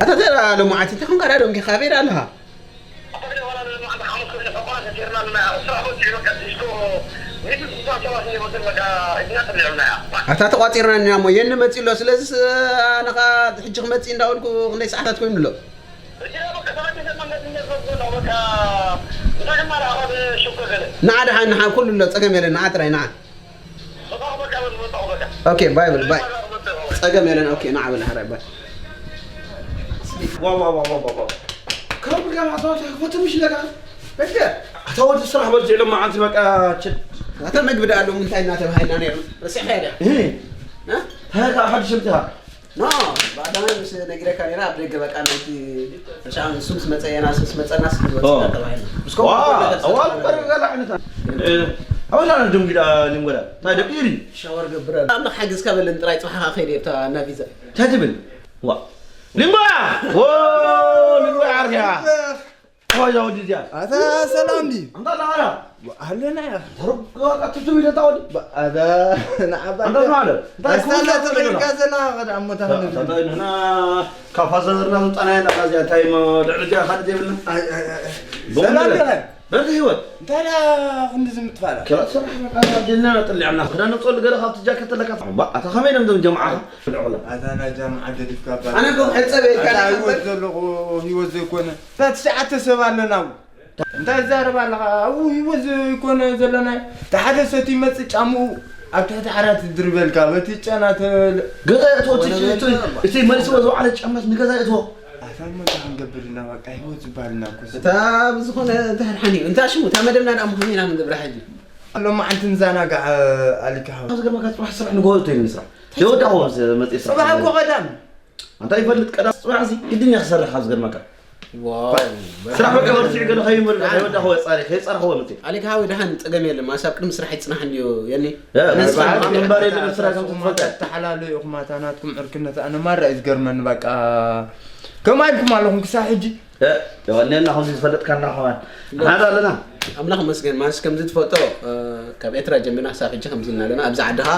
ኣታ ተራ ሎማዓት እንታይ ኮንካ? ዳ ደንጊኻ? ኣበይ ዳ ኣለኻ? ኣታ ተቋጺርና እኒና እሞ የኒ መጺኡ ኣሎ። ስለዚ ኣነ ኸኣ ሕጂ ክመጽእ እንዳበልኩ ክንደይ ሰዓታት ኮይኑ ኣሎ። ንዓ ደሓን፣ ንዓ ኩሉ ኣሎ፣ ጸገም የለን፣ ንዓ ጥራይ ንዓ። ኦኬ፣ ባይ በል፣ ባይ። ጸገም የለን። ኦኬ፣ ንዓ በል፣ ሓራይ፣ ባይ። ዋ፣ ዋ፣ ዋ፣ ዋ፣ ዋ፣ ዋ። ካብ ገና ኣታወት ክፈቱ ምሽ ለካ። በቃ። ኣታ ወዲ ስራሕ በልቲ ኢሎም መዓልቲ በቃ ችል። ኣታ መግቢ ደኣ ሎም እንታይ እናተባሃልና ነይሩ? ረሲዕካዮ ድያ? እህ። እ? እንታይ ከኣ ሓድሽ እምትኻ? ኖ፣ ባዕዳና ምስ ነጊረካ ነይራ ኣብ ደገ በቃ ናይቲ ሕርሻ ንሱ ምስ መጸ የና፣ ንሱ ምስ መጸና ስክ ዝወጽእ ኦ። ተባሂልና። ምስ ከምኡ ዋ፣ ነገር እዋ፣ ሰላም በርገ ገለ ዓይነት። እ፣ ኣበላ ደንጊዳ ሊንጎዳ። እንታይ ደቂ ይሪ? ሻወር ገብር ኣሎ። ኣምላኽ ሓግዝካ በለኒ ጥራይ፣ ጽባሕ ከይደ እታ እና ቪዛ። እንታይ ትብል? ዋ። ሊንጎያ! ዎ፣ ሊንጎያ ዓርያ። ዋ፣ ያ ወዲ እዚኣ። ኣታ ሰላም ዲ? ኣንታ ላላ። ኣለና ያ። ተረጋጋ፣ ትትው ኢለ እታ ወዲ። ኣታ ንዓባ። ኣንታ ማለት? እንታይ ኣስታላ ክውዛ ተበልካ ትብለና? ዘላ፣ ኸዳ እሞ ታህነ። ኣታ ንሕና ካብ ፋዘርና ምምጻና ኢና፣ እዚኣ እንታይ እሞ ልዕሊ እዚኣ ካልእ ዘይብልና። ኣይ፣ ኣይ፣ ኣይ፣ ኣይ። ቦምብ ሰላም ይበል። ይበል። በርድ ህይወት። እንታይ ደኣ ክንድዚ ምትፋላ? ክላት ስራሕ በቃ፣ ኣዴና ጥሊዕና። ክዳን ነብጸሉ ገለ ካብቲ ጃኬት ኣለካ። እምባ፣ ኣታ ከመይ ኢሎም እዞም ጀምዓኻ? ኣታ ናይ ጃምዓ ገዲፍካ እባ። ኣነ እኮ ሕጸብ ኢልካ ኣታ ዲኻ? ህይወት ዘለኹ ህይወት ዘይኮነ። እታ ትሽዓተ ሰብ ኣለና ኣብኡ። እንታይ ትዛረብ ኣለኻ? ኣብኡ ህይወት ዘይኮነ ዘለና። እቲ ሓደ ሰትዩ ይመጽእ ጫምኡ ኣብ ትሕቲ ዓራት ይድርበልካ። በቲ ጨና ተ- ገዛ የእትዎ፣ እቲ፣ እቲ፣ እቲ መሊስዎ ዝወዓለ ጫማስ ንገዛ የእትዎ። ኣታ እሞ እንታይ ክንገብር ኢና? በቃ ህይወት ዝበሃል ኢና እኮ። እታ ብዝኾነ እንታይ ድሓን እዩ? እንታይ ሽሙ? እታ መደብና ደኣ ምኾነ ኢና ክንገብራ ሕጂ። ሎማዓንቲ ንዛናጋዕ ኣሊካ ሓወይ። ኣብዚ ገርመካ ጽባሕ ስራሕ ንግሆ እቶ ኢሉ ስራሕ። ዘይወዳእዎ መጽእ ስራሕ። ጽባሕ እኮ ቀዳም። ኣንታ ይፈልጥ ቀዳም ጽባሕ እዚ ግድን እየ ክሰርሕ ኣብዚ ገርመካ። ዋው። ስራሕ በቃ ወርሲዕ ገለ ከይምር ከይወዳእዎ ጻሪ ከይጻርኽዎ መጽእ። ኣሊካ ሓወይ ደሓን ጸገም የለን። ማሳብ ቅድሚ ስራሕ ይጽናሕ እንድዩ የኒ። እ፣ ኣነስ በዓል ግንባር የለን ስራሕ ከም ትፈልጥ። ተሓላለዩ ኢኹም ኣታ ናትኩም ዕርክነት ኣነ ማራ እዩ ዝገርመኒ በቃ። ከማይ ኢልኩም ኣለኹም ክሳብ ሕጂ። እ፣ የቐንየልና ከምዚ ዝፈለጥካና ከማን። ንሓዳ ኣለና። ኣምላኽ ይመስገን። ማለት ከምዚ ትፈልጦ፣ እ፣ ካብ ኤርትራ ጀሚርና ክሳብ ሕጂ ከምዚ ኢልና ኣለና። ኣብዚ ዓዲ ኸኣ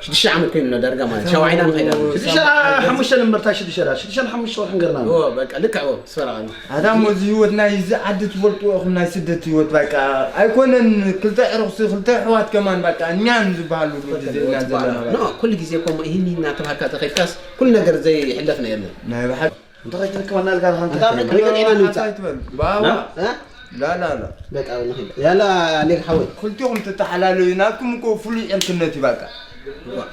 ሽዱሽተ ዓመት ኮይኑ ኣሎ ዳርጋ ማለት። ሻውዓይና ንኸይድ ኣለና። ሽዱሽተ ሓሙሽተ እምበር፣ እንታይ ሽዱሽተ ደኣ? ሽዱሽተ ሓሙሽተ ወርሒ ገርና። እዎ፣ በቃ ልክዕ እዎ፣ ስፈራ ኣሎ። ኣታ እሞ እዚ ህይወት ናይ እዚ ዓዲ ትፈልጥዎ ኢኹም፣ ናይ ስደት ህይወት በቃ ኣይኮነን። ክልተ ዕሩኽሲ፣ ክልተ ኣሕዋት ከማን በቃ እኛን ዝበሃሉ ዲዘይና ዘለና በቃ። ኖ፣ ኩሉ ግዜ ከምኡ ይህኒ እናተባሃልካ ተኸድካስ ኩሉ ነገር ዘይሕለፍ ነው የለን። ናይ ብሓቂ። እንታይ ከይትንከወና ኢልካ ኢኻ? እንታይ እንታይ ከይትንከወና? ሓሳብ ኣይትበል። ባባ። እ? ላ፣ ላ፣ ላ። በቃ ንኺድ። ያላ ሌክ ሓወይ። ክልቲኹም ትተሓላለዩ፣ ናትኩም እኮ ፍሉይ ዕርክነት እዩ፣ በቃ።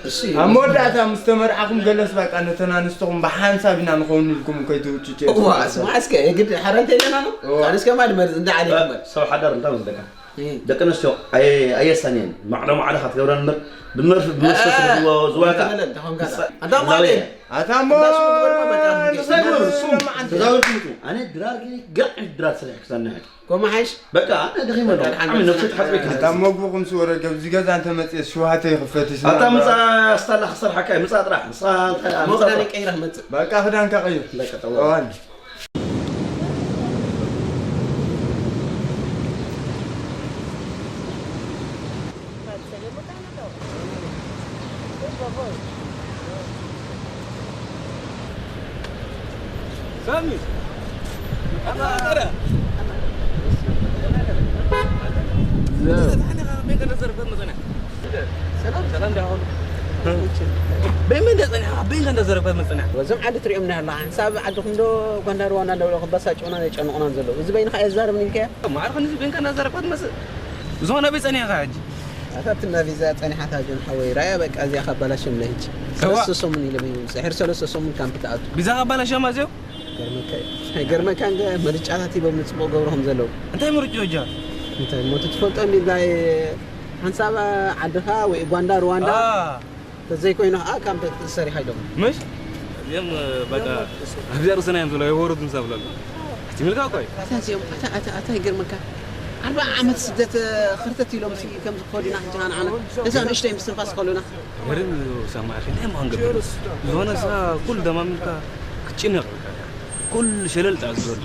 እሺ። ኣብ መወዳእታ ምስ ተመርዓኹም ገለስ በቃ ነተን ኣንስትኹም ብሓንሳብ ኢና ንኸውን ኢልኩም ከይትውጭጭ እዋ፣ ስማ እስከ የግድ ሓራይ እንተ ኢለና ነው? እዋ። ኣነስ ከማን መርዝ እንዳ ዓሊ ይመር። ሰብ ሓዳር እንታይ መስለካ? እም። ደቂ ኣንስትዮ ኣየ-፣ ኣየሳንየን። ማዕዶ ማዕዶ ካብ ትገብረን እምበር፣ ብመርፍ-፣ ብመስፈስ እ፣ ዝወ-፣ ዝዋጋ። ተመለን፣ ተኾንካ። ንሳ-፣ ኣታ ላውየ። ማለት ኣታ እሞ እንዳ ሽሙ ዝበርማ በቃ ንሰይ ንሰይ ንሱ ንሱ ንሱ ተዛወርኩ ምቱ። ኣነ ድራር ግን ገዕ ድራር ስራሕ ክሳና። ኮማ ሓይሽ? በቃ ኣነ ደኺመ ኣለኹ። በቃ፣ ዓሚ ነብሱ ተሓጽበ ኣታ ክልተ። መግብኹም ስወረ ገብዚ ገዛ እንተ መጽእ ሽውሃተ ይኽፈት ይስማ። ኣታ ምጻ ስታላ ክሰርሓካ እዩ። ምጻ ጥራሕ። ንስኻ እንታይ ደኣ፣ ምጻ ሞኽዳን ጥራሕ። ቀይራ መጽእ። በቃ ክዳንካ ቀይር። በቃ ጠዋ። እዋን። ሳሚ። ሰላም፣ ሰላም፣ ደህና ሁኑ። በይ፣ መን ደኣ ጸኒሕካ? በይ፣ እንተ እንዳዘረግካ መጸና። እዞም ዓዲ ትሪኦም እንዳ ኣለኻ፣ ሓንሳብ ዓድኹም ዶ ጓንዳ ሩዋንዳ እንዳበሉ ክበሳጭኡና ዘጨንቑናን ዘለዉ። እዚ በይንኻ እየ ዝዛረብ ኢልካዮ? ማዕረ ክንዚ በይንካ እንዳዘረግካ ትመጽእ። ብዝኾነ ኣበይ ጸኒሕካ ሕጂ? ኣታ ኣብቲ እንዳ ቪዛ ጸኒሓታ ጆን ሓወይ፣ ራያ በቃ እዚኣ ካባላሸምለ ሕጂ። እዋ። ሰለስተ ሰሙን ኢሎም እዮም ዝምጽእ። ድሕሪ ሰለስተ ሰሙን ካምፕ ትኣቱ። ቪዛ ካባላሸማ እዚኦም? ገርመካ እዩ። ኣይገርመካን? ገ-፣ ምርጫታት ሂቦም ንጽቡቕ ገብርኹም ዘለዉ። እንታይ ምርጫ እጃ? እንታይ እሞ ትፈልጦ እንዲ ናይ ሓንሳብ ዓድኻ ወይ ኡጋንዳ፣ ሩዋንዳ? አ። ተዘይኮይኑ ኸዓ ካምፕ ሰሪሓ ኢሎም። ምሽ? እዚኦም በቃ ኣብዚኣ ርእስና እዮም ዘለዉ፣ ኣይወረዱን ሳብ ለሎ። ትምልካ እኮ እዩ። ኣታ እዚኦም፣ ኣታ፣ ኣታ፣ ኣታ ይገርመካ። ኣርብዓ ዓመት ስደት፣ ኸርተት ኢሎም ሲ ከም ዝኸዱና ሕጂ ንዓና። እዛ ንእሽተይ ምስትንፋስ ከሉና። ገርም እዩ፣ ሰማዕኪ፣ እንታይ እሞ ክንገብር? ዝኾነ ንስኻ ኩሉ ደማሚርካ ክትጭነቕ ኢኻ። ኩሉ ሸለል ጥራሕ ዝበሉ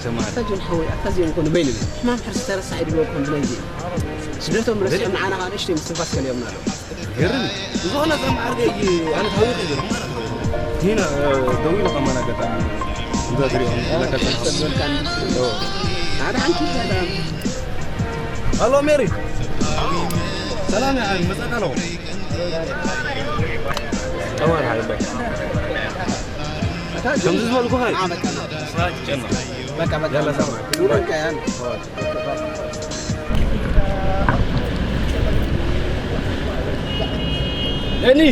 ሰማዕኪ። ኣታ ጆን ሓወይ፣ ኣታ እዚኦም እኮ ንበይኖም እዮም። ሕማም ሕርሲ ተረሳዕ ይድልዎ እኮ ከምዚ ናይ እዚኦም። ስደቶም ረሲዖም ንዓና ኸኣ ንእሽተይ ምስትንፋስ ከሊኦምና ኣለዉ። ገርም እዩ። ዝኾነ ሰማዕኪ፣ ኣነ ታዊቂ ገርም ማለት ነው። ኒና ደዊሉ ከማን ኣጋጣሚ እንዛ ትሪኦም ለካ ተሓስ ኣሎ ሜሪ። ሰላም ያ መጻካ ኣለኹ። ጠዋር ሓይባይ ከምዚ ዝበልኩኻ እዩ። ስራ ትጨነቕ። በቃ በቃ ያላ ሰላም። በቃ ያን ኒ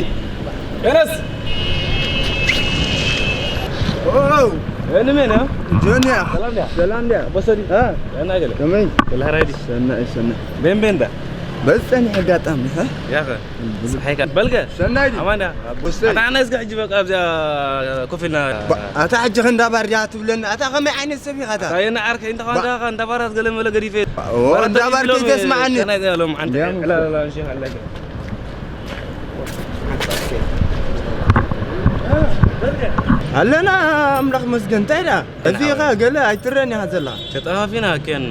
ኤነስ ኦው፣ ኤኒ ሜን ያ ጆንያ ሰላም ያ ሰላም ያ በሰዲ አ ያና ገለ ከመይ? ወላሂ ራይዲ ሰናይ ሰናይ። ቤን ቤን ዳ በስ ጸኒሕ ኣጋጣሚ ሀ? ያኸ ብዙሕ ሓይካ በልገ ሰናይ ዲ? ኣማን ያ። በሰይ። ኣታ ኣነ እስከ ሕጂ በቃ ኣብዚኣ ኮፍ ኢልና ባ-፣ ኣታ ሕጂ ክንዳ ባርያ ትብለኒ ኣታ ከመይ ዓይነት ሰብ ኢኻ ኣታ? ኣየና ዓርከይ እንተ ባ- ኳንካ እንዳ ባራት ገለ መለ ገዲፈ ኦ፣ ባራት እንዳ ባርክ ተቢሎም ተስማዓኒ። ከናይ ያሎም ዓንተ እንዲያም ላ ላ ላ እንሺ ኣለከ ኣለና ኣምላኽ መስገን። እንታይ ደኣ? እዚኻ ገለ ኣይትረን ኢኻ ዘለኻ። ተጠፋፊና ከን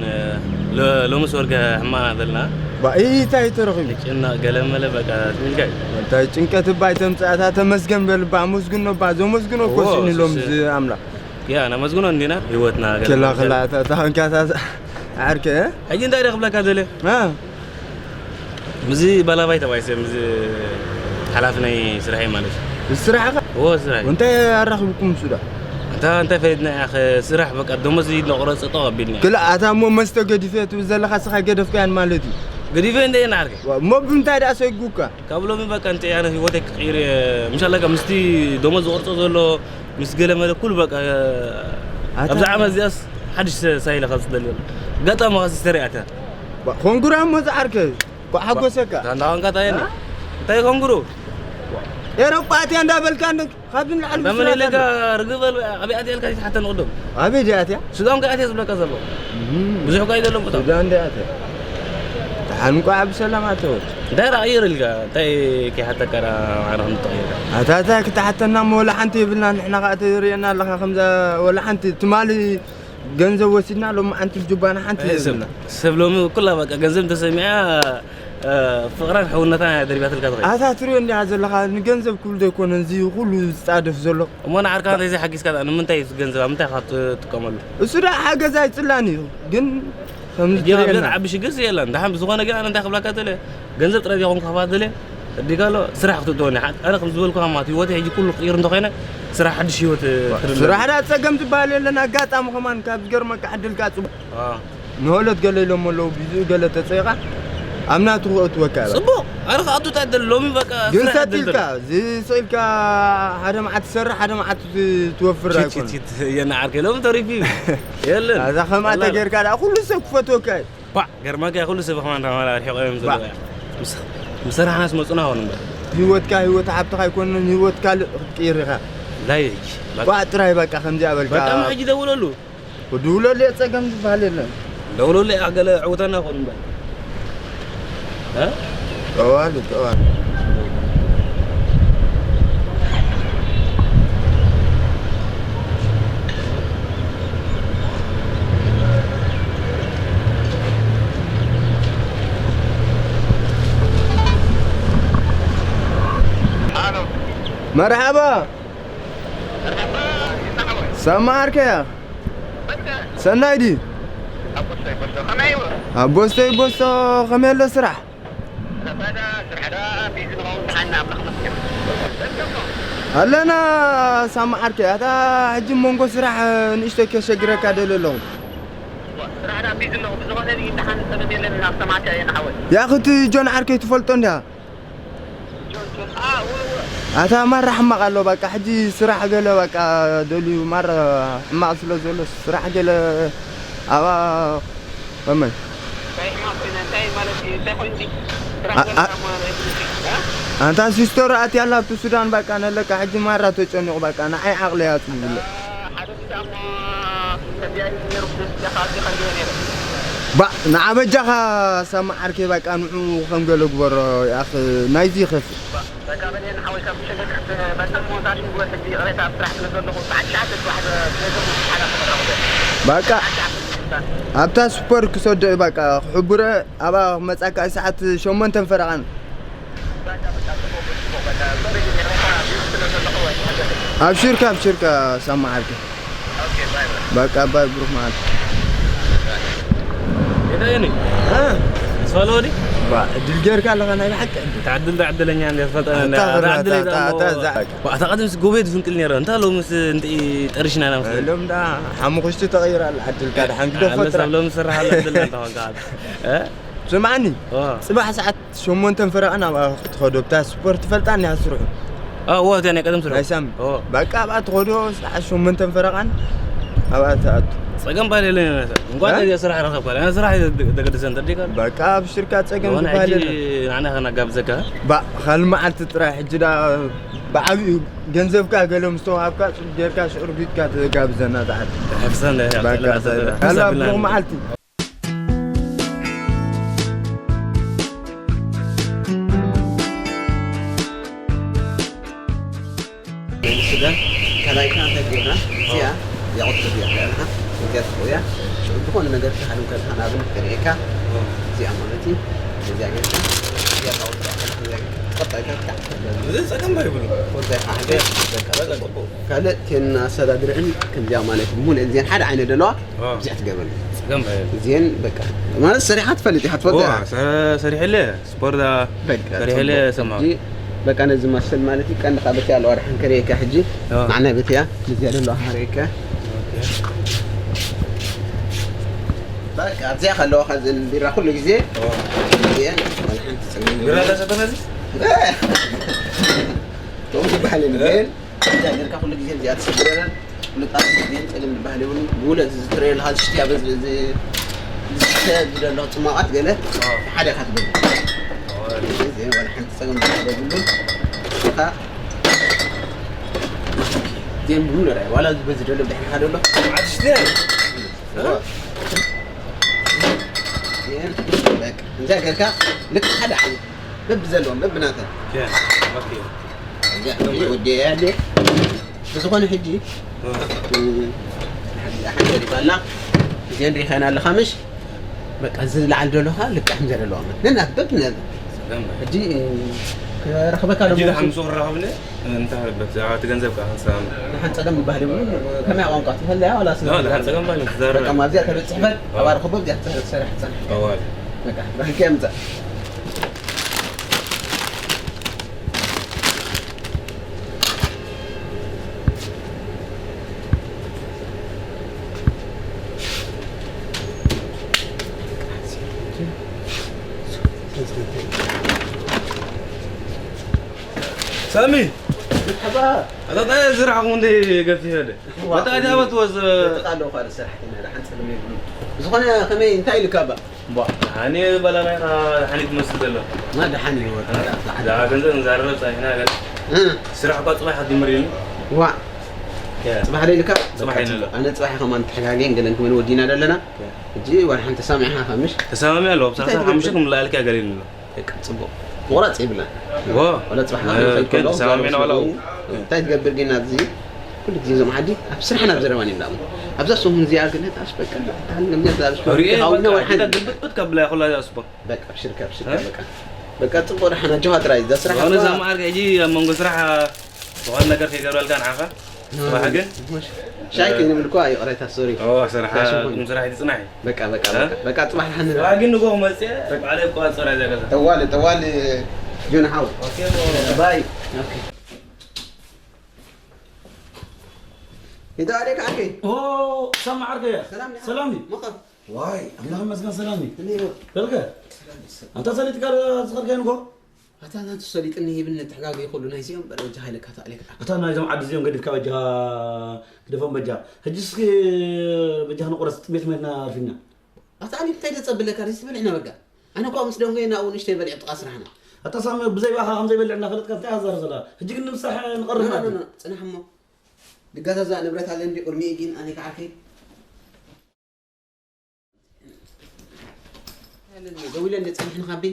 ሎ-፣ ሎምስ ወርገ ሕማና ዘለና። ባእ እንታይ ተረኺቡ? ጭና ገለ መለ በቃ ትብልካይ። እንታይ ጭንቀት እባ ኣይተምጽእ ኣታ ተመስገን በል እባ ኣመስግኖ እባ ዘመስግኖ እኮ ኦ፣ ስኒ ሎምስ ሎምስ ኣምላኽ። ያ ነመስግኖ እንዲና ህይወትና ገለ ኬላ መለ። ኸላ ኣታ ኣታ ኸንካ ኣታ ዓርከ፣ እ? ሕጂ እንታይ ደኽብለካ ዘለ? እ? ምዚ ባላባይ ተባይሰ፣ ምዚ ሓላፊ ናይ ስራሐይ ማለት እዩ። ስራሕኻ? እዎ፣ ስራሐይ። እንታይ ኣራኽብኩም እሱ ዳ? ኣታ እንታይ ፈሊጥና ኢኻ፣ ስራሕ በቃ ደሞዝ ኢድና ቁረጽ ጠቕ ኣቢልና። ክላ ኣታ እሞ መስተ ገዲፈ ትብል ዘለኻ ስኻ ገደፍካያን ማለት እዩ። ገዲፈ እንደ ኢና ዓርከይ። ዋ፣ እሞ ብምንታይ ደኣ ሰጉካ? ካብ ሎሚ በቃ እንተ ኣነ ህይወተይ ክቕይር እየ። ምሻ ኣለካ ምስቲ ደሞዝ ዝቆርጾ ዘሎ፣ ምስ ገለ መለ ኩሉ በቃ፣ ኣታ ኣብዚ ዓመት እዚኣስ ሓድሽ ሰ-፣ ሳይለ ካብ ዝደሊ። ኣጋጣሚ ኸዓ ሲስተር እያ እታ። ባ-፣ ኮንግራ እሞ ዝዓርከ፣ ኳ ሓጎሰካ። ባ-፣ እንዳ ኾንካ ታየኒ? አ? እንታይ ኮንግሩ? ኤሮጳ ኣትያ እንዳበልካ እንደ-፣ ካብ ንላዕሊ እንዳ መን ብስራት ኢለካ ኣለ። ርግእ በል፣ ኣበይ ኣትያ ኢልካ ይትሓተን ቅድም። ኣበይ ድያ ኣትያ? ሱዳን ከ ኣትያ ዝብለካ ዘሎ። እም። ብዙሕ እኳ ኣይደሎም ቦታ። ሱዳን ድያ ኣትያ? ደሓን እንቋዕ ብሰላም ኣተወት። እንታይ ደኣ ቀይር ኢልካ? እንታይ ከይሓተካ ደኣ ማዕረ ከም ትቕይር? ኣታ፣ ኣታ ክትሓተና እሞ ወላ ሓንቲ የብልና። ንሕና ኸኣ ትርእየና ኣለኻ ከምዛ ወላ ሓንቲ ትማሊ ገንዘብ ወሲድና ሎሚ ሓንቲ ጁባና ሓንቲ ኣይ፣ ሰብ፣ የብልና። ሰብ ሎሚ ኩላ በቃ ገንዘብ እንተሰሚዓ፣ እ፣ ፍቕራን ሕውነታን እያ ደሪባትልካ ትኸይድ። ኣታ ትርእዮ እንዲኻ ዘለኻ ንገንዘብ ክብል ዘይኮነ እዚ ኩሉ ዝጻደፍ ዘሎ። እሞ ንዓርካ እንተዘይ ሓጊዝካ ደኣ ንምንታይ እዩ ገንዘብ ኣብ ምንታይ ኢኻ ትጥቀመሉ? እሱ ደኣ ሓገዝ ኣይጽላን እዩ፣ ግን ከምዚ ሕጂ ኣብ ትርእየና። ዘትዓቢ ሽግርስ የለን። ደሓን ብዝኾነ ግን ኣነ እንታይ ክብለካ ደለ፣ ገንዘብ ጥራይ ዘይኮንኩ ክህባ ደለ፣ እዲካ ኣሎ ስራሕ ክትእትወኒ። ሓ-፣ ኣነ ከም ዝበልኩኻ ማለት ህይወተይ ሕጂ ኩሉ ክቕይር እንተኾይነ ስራሕ ሓድሽ ህይወት ክርኢ ኣለኒ። ስራሕ ደኣ ጸገም ዝበሃል የለን። ኣጋጣሚ ከማን ካብ ዝገርመካ ዕድልካ ጽቡቕ። ኣዎ። ንሆለት ገለ ኢሎም ኣለዉ፣ ብዝኡ ገለ ተጸይቓ ኣብ ናቱ ክእትወካ እያ። ጽቡቕ። ኣነ ክኣቱ እንታይ ደለ፣ ሎሚ በቃ ግን ስራሕ ሰጥ ዕድል ኢልካ፣ ደለ። እዚ ስቕ ኢልካ ሓደ መዓት ትሰርሕ፣ ሓደ መዓት ት-፣ ትወፍር ቺት፣ ኣይኮነን። ቺት፣ ቺት፣ የና ዓርከይ፣ ሎሚ ተሪፉ እዩ። የለን። ኣዛ ከምኣ ኣላ። ተጌርካ ደኣ ኩሉ ሰብ ክፈትወካ እዩ። ባዕ፣ ገርመካ ኩሉ ሰብ ከማን ተማላ ርሒቖ እዮም ባዕ። ዘለዉ። ምስ፣ ምስ ሰራሕናስ መጹና ሆን እምበር። ህይወትካ ህይወት ሓብትኻ ኣይኮነን፣ ህይወት ካልእ ክትቅይር ኢኻ። ላይ፣ ባዕ። ባዕ ጥራይ በቃ ከምዚኣ በልካ። በቃ ሕጂ ደውለሉ። ክድውለሉ እየ ጸገም ዝበሃል የለን። ደውለሉ እየ ገለ ዕውተና ኮን እምበር። እ? ጠዋሊ፣ ጠዋሊ። መርሓባ። ሰማዓርከያ? ሰናይ ድዩ? ኣቦስተይ ቦስቶ ከመይ እዩ? ኣቦስተይ ቦስቶ ከመይ ኣሎ ስራሕ? ረባዳ ስራሕ ዳ ቢዚ ንኸውን ደሓን ኣምላኽ መስገን። ኣለና ሳማ ዓርከይ፣ ኣታ ሕጂ መንጎ ስራሕ ንእሽተይ ከሸግረካ ደልየ ኣለኹ። ስራሕ ዳ ቢዚ ኣለኹ፣ ብዝኾነ እዚ ደሓን ሰበብ የለን፣ ናብ ሰማዕካ እየ ንሓወይ። ያኺ እቲ ጆን ዓርከይ ትፈልጦ እንዲኻ? ኣታ ማራ ሕማቕ ኣሎ፣ በቃ ሕጂ ስራሕ ገለ በቃ ደልዩ ማራ ሕማቕ ስለ ዘሎ ስራሕ ገለ ኣብኣ ከመይ? እንታይ ሕማቕ ኮይነ? እንታይ ማለት እዩ? እንታይ ኮይኑ? ስራሕ ኣ-፣ ገለ ኣ-፣ እሞ የብሉን። እ? ኣንታ ሲስተሩ ኣትያ ኣላ ኣብቲ ሱዳን፣ በቃ ነለካ ሕጂ ማራ ተጨኒቑ፣ በቃ ንዓይ ዓቕለይ ኣጽቢብለ። ሓደ ግዜ እሞ ከምዚኣ እዩ ነይሩ፣ ብደስ ኢልካ ኣብዚ ከምዚኣ ነይሩ። ባ-፣ ንዓ በጃኻ ሳማ ዓርከይ፣ በቃ ንዑ ከም ገለ ግበሮ፣ ያኽ ናይዚ ይኸፍእ። በቃ በል ንሓወይ ካብ ሸገር ክትመጽእ እሞ እዛ ሽንጉርት ሕጂ ይቕሬታ ኣብ ስራሕ ስለ ዘለኹ ሰዓት ትሽዓተ ጽባሕ ብ-፣ ስለ ዘለኹ ሓላፍ ተመረቑ። በቃ ሰዓት ትሽዓተ ምሽት። ኣብታ ሱፐር ክሰዶ እዩ በቃ ክሕብሮ ኣብኣ ክመጻካ ሰዓት ሸሞንተን ፈረቓን። በቃ በቃ ጽቡቕ ጽቡቕ በቃ ሶሪ ግን ይቕሬታ ቢዚ ስለ ዘለኹ ኣይትሓገሰኒ። ኣብሽርካ ኣብሽርካ ሳማ ዓርከይ። በቃ ባይ ብሩክ ማለት የዳየኒ እ? ስፋለወዲ ባ ዕድል ጌርካ ኣለኻ ናይ ብሓቂ ዕድል። ተዓድል ተዓድለኛ እንደ ፈጠነ ኣታ ተዓድለ ኣታ- ኣታ- ኣታ- ባዕታ ቀደም ጎቤት ፍንቅል ነረ እንታ ሎምስ እንት ጠርሽና ኢና መስለኒ ሎም ዳ ሓሙኽሽቲ ተቐይራ ኣላ ዕድልካ ድሓን ግደፎ ጥራሕ ሎም ስራሕ ኣለ ዕድልና እንታ ኾንካ ስማዕኒ ጽባሕ ሰዓት ሸሞንተን ፈረቓ ናብ ክትኸዶ ብታ ስፖርት ፈልጣ እኒሃ ስርሑ እዎ እዚኣ ናይ ቀደም ስርሑ ናይ ሳሚ እዎ በቃ ኣብኣ ትኸዶ ሰዓት ሸሞንተን ፈረቓን ኣብኣ ትኣቱ ጸገም ባል የለን እንኳን እ? እዚኣ ስራሕ ረኸብካ ኣነ ስራሕ ደገድሰ እንተዲካ በቃ ኣብ ሽርካ ጸገም ሆነ ዝበሃል ሕጂ የለን። ንዓና ከናጋብዘካ ባ ካልእ መዓልቲ ጥራይ ሕጂ ዳ ብዓብኡ ገንዘብካ ገለ ምስ ተዋሃብካ ጽቡቅ ጌርካ ሽዑር ቢትካ ትጋብዘና ዝዓል ሕፍሰን በቃ ካልእ ብሩኽ መዓልቲ ስጋ ከላይካ እንታይ ጌርና እዚኣ እዚኣ ቁጥሪ እዚኣ ከለና እዚኣ ትቆያ ሽዑ ዝኾነ ነገር ክሃሉ ከለካ ንኣብነት ከርእየካ እዚኣ ማለት እዩ እዚኣ ጌርካ እዚኣ ታወጥራ ከለካ እዚኣ ጌርካ ትቆጣይካ ክትዓት ከለካ እዚ ጸገም ባይብሉ ወዛይ ሓደ ካልእ ቴና ኣሰዳድርዕን ከምዚኣ ማለት ሙን እዚኣን ሓደ ዓይነት ዘለዋ እዚኣ ትገብረሉ ጸገም ባይብሉ እዚአን በቃ ማለት ሰሪሓ ትፈልጥ ኢኻ ትፈልጥ ኢኻ ሰሪሕለ ስፖርት በቃ ሰሪሕለ ጽቡቅ። ሰማ ሕጂ በቃ ነዚ ማሰል ማለት እዩ ቀንዲ ካብ በቲ ኣለዋ ድሓን ከርእየካ ሕጂ አ። ንዓና በትያ ነዚኣ ዘለዋ ከርእየካ በቃ ኣብዚኣ ከለዋ ከዘን ቢራ ኩሉ ግዜ እዚአን ወላ ሓንቲ ጸገም ቢራ ተሰተናዚ ቶም ዝበሃል ግን እዚኣ ጌርካ ኩሉ ግዜ እዚኣ ትስብረለን ፍሉጣት ግን ጸገም ዝበሃል የብሉን ብውለት ዝትረየልካ ዝሽትያ በዚ ዝሽተ ዝደሎ ጽማቓት ገለ ሓደ ኢኻ ትገብር እዚ ወላ ሓንቲ ጸገም ዝበሃል የብሉን ኢኻ ዜን ብሙሉ ራይ ዋላ በዚ ደሎ ብድሕርኻ ደሎ ዓድሽቲ እዚኣ ጌርካ ልክ ሓደ ዓይነት በብዘለዎም በብናተን ኦኬ ወዲያ ያለ ብዝኾነ ሕጂ ሓንተ ሪባላ እዚአን ሪኻና ኣለኻ ምሽ በቃ እዚ ዝለዓል ዘለኻ ልክዕ ከም ዘለዋ ነናት በብነ ሕጂ ክረኽበካ ሕጂ ደሞ ድሓን ምስ ወራኸብኒ እንታይ በት እቲ ገንዘብ ከዓ ክንሰም ሓን ጸገም ይባህል ይብሉ ከመይ ቋንቋ ትፈልያ ዋላ ስለ ድሓን ጸገም ባይነ ትዛረብ በቃ ማብዚያ ተበጽሕፈት ኣባር ክቦ እዚኣ ትዛረብ ትሰርሕ ትጸንሕ ኣዋል በቃ ብሕኪ የምጻእ ሳሚ ኣታ እንታይ ዝረሓኹም እንደ ገፊ ሄደ መታ ኣዲስ ኣበባ ትወዝ ኣለኹ ካልእ ሰራሕተኛ ደሓን ጸገም የብሉን ዝኾነ ከመይ እንታይ ኢልካ ባ ኣነ በላናይኻ ሓኒት መስል ዘሎ ማ ደሓን እዩ ዛዕባ ገንዘብ ንዛረብ ጸኒሕና ገለ ስራሕ እኳ ጽባሕ ክትጅምር ኢሉ ዋ ጽባሕ ደይልካ ጽባሕ ኢሉ ኣሎ ኣነ ጽባሕ ከማን ተሓጋገን ገለን ክመን ወዲና ዘለና ሕጂ ዋላ ሓንቲ ተሳሚዕና ከምሽ ተሰማሚ ኣለዎ ብሳዕሳ ሓሙሽተ ክምለኣልካ ገለ ኢሉ ኣሎ ደቂ ጽቡቕ ምቑራጽ ይብላ ዎ ወላ ጽባሕ ተሰማሚዕና ዋላ እንታይ ትገብር ግን ኣብዚ ኩሉ ግዜ እዞም ዓዲ ኣብ ስራሕን ኣብ ዘረባን ይብላ ኣብዛ ሶም እዚኣ ግን ኣሽ በቃ ታን ገምያ ዛርሽ ሪኤ ወላ ሓንቲ ግልብጥብጥ ከብላ ይኹላ ስፖርት በቃ ኣብሽርካ ኣብሽርካ በቃ በቃ ጽቡቕ ደሓና ጆሃ ጥራይ እዛ ስራሕ ዝኾነ እዛ መዓር ሕጂ ኣብ መንጎ ስራሕ ዝኾነ ነገር ከይገብረልካ ንዓኻ ስራሕ ግን ሻይ ከይንብል እኳ ይቕሬታ ሶሪ ስራሕ ስራሕ ይትጽናሕ እዩ በቃ በቃ በቃ በቃ ጽባሕ ደሓን ንርኣ ስራሕ ግን ንጎ መፅአ ባዕለ እኳ ፀራ እዛ ገዛ ጠዋል ጠዋል ጆን ሓው ባይ ይተዋደካ ኣከይ ሰማ ዓርከያ ሰላም ሰላም እዩ መኸ ዋይ ኣምላኽ ይመስገን ሰላም እዩ እንዴ በልከ ኣንታ ሰሊጥካ ዝኸድካዮ ንጎ ኣታ ናቱ ሰሊጥኒ ይብል ንትሕጋገ ይኽእሉ ናይዚኦም በለ ወጃ ሃይለካ ተኣሌካ ኣታ ናይዞም ዓዲ እዚኦም ገዲፍካ በጃ ግደፎም በጃ ሕጂ እስኪ በጃ ንቁረስ ጥሜት መትና ኣልፊና ኣታ ኣሊ እንታይ ተጸብለካ ደስ ትብል ኢና በቃ ኣነ እኳ ምስ ደንጎየ ናብኡ ንሽተይ በሊዕ ጥቓ ስራሕና ኣታ ሳሚ ብዘይ ባኻ ከም ዘይበልዕ እናፈለጥካ እንታይ ኣዛር ዘላ ሕጂ ግን ንምሳሕ ንቐርብ ማለት እዩ ጽናሕ እሞ ድጋዛዛ ንብረት ኣለኒ ቁርሚኡ ግን ኣነ ከዓርከይ ደዊለኒ ጸኒሕኒ ካቢ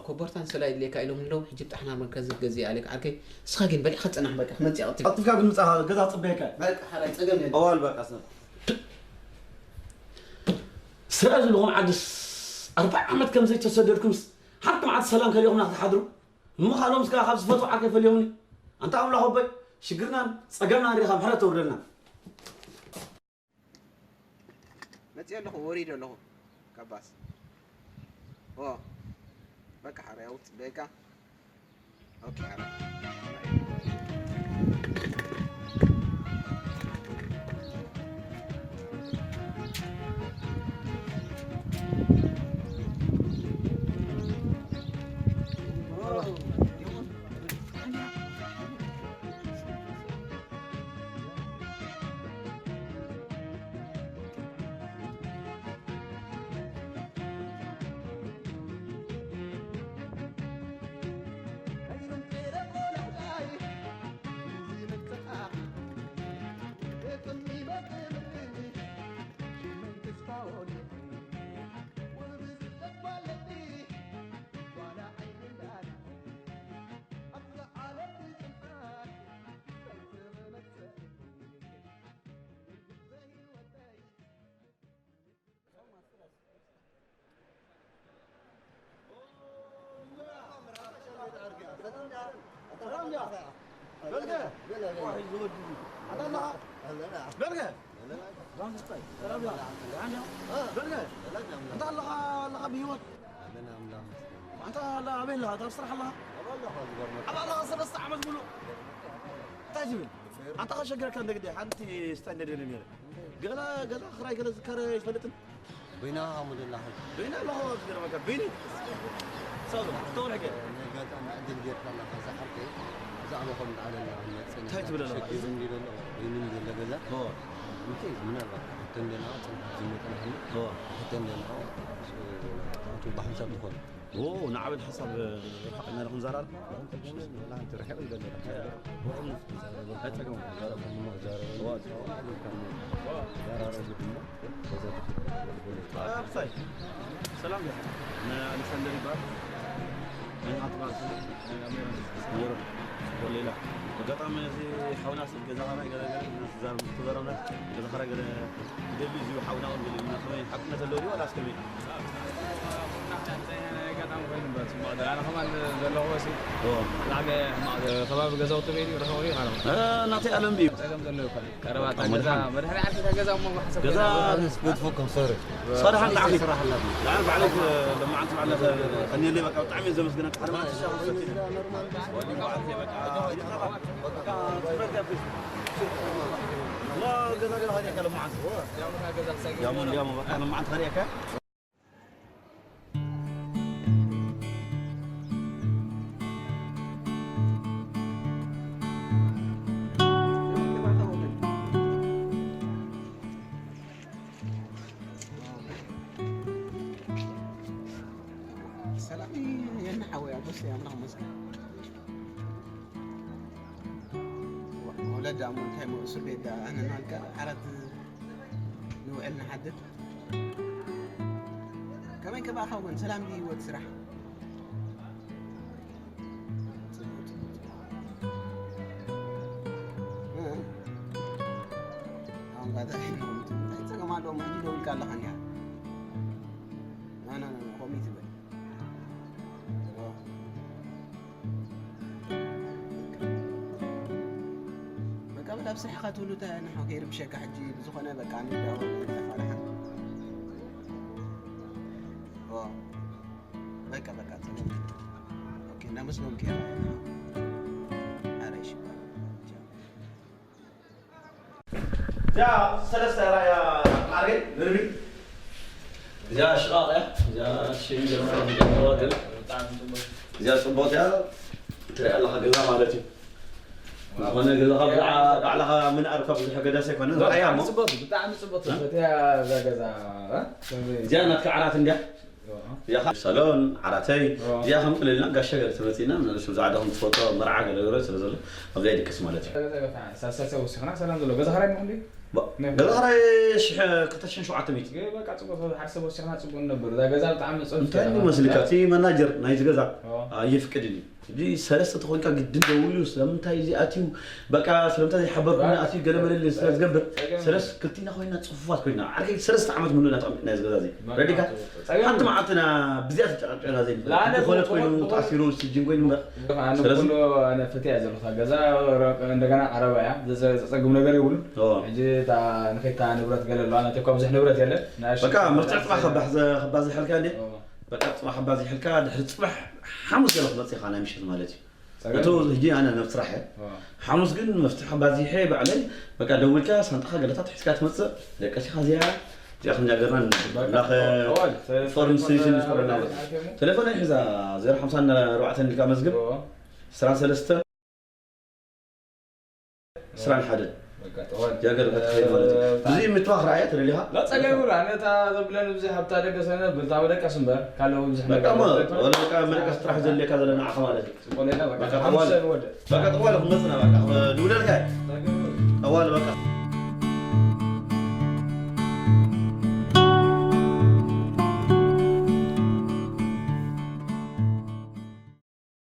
ኮቦርታን ሰላ ይድልየካ ኢሎም ኣለዉ ሕጂ ብጣሕና መርከዚ ገዚእ ኣለካ ዓርከይ ንስኻ ግን በሊዕካ ጸናሕ በቃ ክመጽእ ኣቕትብ ኣጥፍካ ግን ምጻኻ ገዛ ጽበየካ በቃ ሓራይ ጸገም የለ ኣዋል በቃ ሰብ ስረ ዝልኹም ዓድስ ኣርባዓ ዓመት ከም ዘይተሰደድኩምስ ሓንቲ መዓልቲ ሰላም ከሊኹምና ክትሓድሩ እሞ ካልኦምስ ከዓ ካብ ዝፈትዉ ዓርከይ ፈልዮምኒ ኣንታ ኣምላኽ ኣቦይ ሽግርናን ጸገምናን ርኢኻ ምሕረት ተውርደልና። መጽእ ኣለኹ፣ ወሪድ ኣለኹ። ካባስ። ኦ። በቃ ሓራይ ኣውት በቃ። ኦኬ፣ ሓራይ። ኣንታ ኣለኻ፣ ኣለኻ ብህይወት? ኣንታ ኣለ-፣ ኣበይ ኣለኻ? ኣብ ስራሕ ኣለኻ? ኣብ ኣለኻ፣ ሰለስተ ዓመት ሙሉእ። እንታይ ትብል? ኣንታ ከሸግረካ እንደ ግዲ ሓንቲ ስታይ እንደ ደልየ ነይረ። ገላ ገዛ ክራይ ገለ ዝካረ ይፈልጥን? በይና ሙደላ ኸ? በይና ኣለኻ፣ ዝገርመካ፣ በይኒ። ሰው፣ ተወርሕከ? ናይ ኣጋጣሚ ዕድል ጌርካ ኣለኻ፣ እዛ ዓርከይ፣ ብዛዕባ ከምኡ ዓለና መጽና እንታይ ትብል ኣለኻ? ሸጊሩ እንዲ ዘሎ፣ በይኒ እንዲ ዘሎ ገዛ። ኦ። እንታይ ምናልባት ሕቶ እንዲ ኣለኻ፣ ጽንሕ ዝመጠና ሓኒ። ኦ። ሕቶ እንዲ ኣለኻ፣ እሱ፣ እቱ ብሓንሳብ ዝኾነ። ኦ፣ ንዓበድ ሓሳብ ርሓቕና ኢልኩም ዘራርብ? ንሕና ንርሕቕ ንደሊ ኢና። ኣይጸገሙን። ዘራረቡ ድማ በዛ ተፈጥሮ። ኣይ፣ ኣብሳይ። ሰላም ዲኻ? ንኣሌክሳንደር ይበሃል። ናይ ኣትባር ስለ ናይ ኣሜሮን ሜሮን። ወሌላ። ኣጋጣሚ እዚ ሓውና ስለ ገዛ ኸራይ ገለ ገለ ተዛረብ-፣ ተዛረብና። ገዛ ኸራይ ገለ ይደሊ እዩ ሓውና እውን ገለ ኢልና ከመይ ሓቅነት ዘለዎ ድዩ ዋላስ ከመይ? ኣጋጣሚ ኮይኑ እምበር፣ ጽቡቕ። ኣነ ከማን ዘለኹዎ ሲ፣ እዎ። ብጣዕሚ ሕማቕ ከባቢ ገዛውቲ ቤት እዩ፣ ርሑቕ እዩ፣ ኣነ። እ፣ ናተይ ኣለም ድዩ? ጸገም ዘለዎ ይኮነ። ቀረባ እታ በጣም ገዛ፣ መድሓኒ። መድሓኒ ዓርኪ እታ ገዛ እሞ ማሕሰብ ገዛ ገዛ። ኣነስ ገድፎኩም፣ ሶሪ። ሶሪ፣ ሓንቲ ዓርኪ። ስራሕ ኣላትኒ። ደሓን ባዕለይ፣ ሎማዓንቲ ባዕለይ ከንየለይ፣ በቃ፣ ብጣዕሚ እየ ዘመስግነካ። ሓደ መዓልቲ ሻሂ ሰቲና። ወዲ በዓል በቃ፣ በቃ፣ ትምህርቲ ኣብ ፊት። ዋ፣ ገዛ ገዛ ኸይደ ከለ መዓልቲ። ያሞ፣ ያሞ፣ በቃ፣ ሎማዓንቲ ኸሪአካ። ሰላም የና ሓወይ፣ ኣቦስ ኣምላኽ ይመስገን። ወ-፣ ወለድ ኣሞ እንታይ ሞ እስር ቤት ዳ ኣነ ናልካ ዓራት ንውዕል ንሓድር። ከመይ ከባእኻ እውን ሰላም ድዩ ህይወት ስራሕ? እ? ኣሁን ጋር እንታይ ጸገም ኣለዎ? ማን ይደውልካ ኣለኻ እንዲያ? ና፣ ና፣ ና፣ ና፣ ኮሚት በል። ኦ። በቃ፣ በቃ፣ ኣብ ስራሕኻ ትብሉ፣ እንታይ ንሓው ከይርብሸካ ሕጂ፣ ብዝኾነ፣ በቃ፣ ንዳወል፣ ተፋላሓ። ኦ። በቃ፣ በቃ፣ ጽቡቕ። ኦኬ፣ እናመስገንኩ እየ። ኣረ፣ እሺ፣ በቃ። ቻው። እዚኣ ሰለስተ ራእያ ማዕረገይ ንርቢ። እዚኣ ሽቓቕ እያ። እዚኣ ሽም ጀመረ፣ ጀመረ፣ ግን እዚኣ ጽቡቕ እያ። ትሪኣ ኣለኻ ገዛ ማለት እዩ። ዝኾነ ገዛኻ ብዓ-፣ ባዕልኻ ምንኣርካ ብዙሕ ገዳስ ኣይኮነን። ራእያ እሞ። ጽቡቕ፣ ብጣዕሚ ጽቡቅ። እ? ፈትያ እዛ ገዛ፣ እ? እዚኣ ናትካ ዓራት እንድያ? እዚኣ ኸ-፣ ሳሎን፣ ዓራተይ፣ እዚኣ ከም ቅልልና ጋሻ ገለ ተመጺእና፣ ንሱ ብዛዕባ ከም ትፈልጦ መርዓ ገለ ገለ ስለ ዘሎ፣ ኣብዛ ይድቅስ ማለት እዩ። ገዛ ገዛ፣ ሳልሳይ ሰብ ወሲኽና፣ ሰላም ዘሎ ገዛ ኸራይ ምኹን ድዩ? ባ-፣ ናይ ገዛ ኸራይ ሽሕ፣ ክልተ ሽሕን ሸውዓተ ሚእቲ። ገ-፣ በቃ፣ ጽቡቅ፣ ሓደ ሰብ ወሲኽና ጽቡቅ ነበር። እዛ ገዛ ብጣዕሚ ጽቡቅ እንታይ ገዛ ይመስልካ? ኸዓ። እቲ መናጀር ናይዚ ገዛ እዎ። ኣየፍቅድን እዩ። እዚ ሰለስተ ተኾንካ ግድን ደዊሉ ስለምንታይ እዚ ኣትዩ በቃ ስለምንታይ ዘይሓበርኩና ኣትዩ ገለ መለለ ስለ ዝገብር ሰለስተ ክልቲና ኮይና ጽፉፋት ኮይና ዓርከይ ሰለስተ ዓመት ሙሉእ ኢና ተቐሚጥና እዚ ገዛ እዚ ረዲካ ሓንቲ መዓልትና ብዚኣ ተጨቃጨና ዘይንፈልጥ ዝኾነት ኮይኑ ተኣሲሩ ስጅን ኮይኑ እምበር ኣነ ኩሉ ኣነ ፍትያ ዘለካ ገዛ እንደገና ዓረባ እያ ዘጸግም ነገር የብሉን ሕጂ ንኸይታ ንብረት ገለ ኣለዋ ናተኳ ብዙሕ ንብረት የለን በቃ ምርጫ ጽባሕ ከባዝሐልካ እንዴ በቃ ጽባሕ ኣባዚሕልካ ድሕሪ ጽባሕ ሓሙስ ገለ ክመጽእ ኢኻ ናይ ምሸት ማለት እዩ። እቱ ሕጂ ኣነ ናብ ስራሕ እየ። ሓሙስ ግን መፍትሒ ኣባዚሐ ባዕለይ በቃ ደዊልካ ሳንጣኻ ገለታት ሒዝካ ትመጽእ ደቀሲኻ እዚኣ እዚኣ ክንጃገርና ናኸ ፎርን ስቴሽን ዝፈረና ቴሌፎን ሒዛ ዜሮ ሓምሳ ኣርባዕተ ኢልካ መዝግብ ስራ ሰለስተ ስራን ሓደን ጃገር ክትኸይድ ማለት እዩ። ብዙ ምትዋኽ ረኣያ ተደሊኻ ጸገም ይብሉ ኣነ እታ ዘብለን ብዙ ሃብታ ደቀሰነ ብልታ መደቀስ እምበር ካልኦ ብዙሕ በቃ ነገር ሞ ወለ በቃ መደቀስ ጥራሕ ዘድልየካ ዘሎ ንዓኻ ማለት እዩ። ጽቆ ሌላ በቃ በቃ ጠዋል ሓሙሽተ ንወደ በቃ ጠዋል ክመጽና በቃ ድውለልካ ጸገም ይብሉ ጠዋል በቃ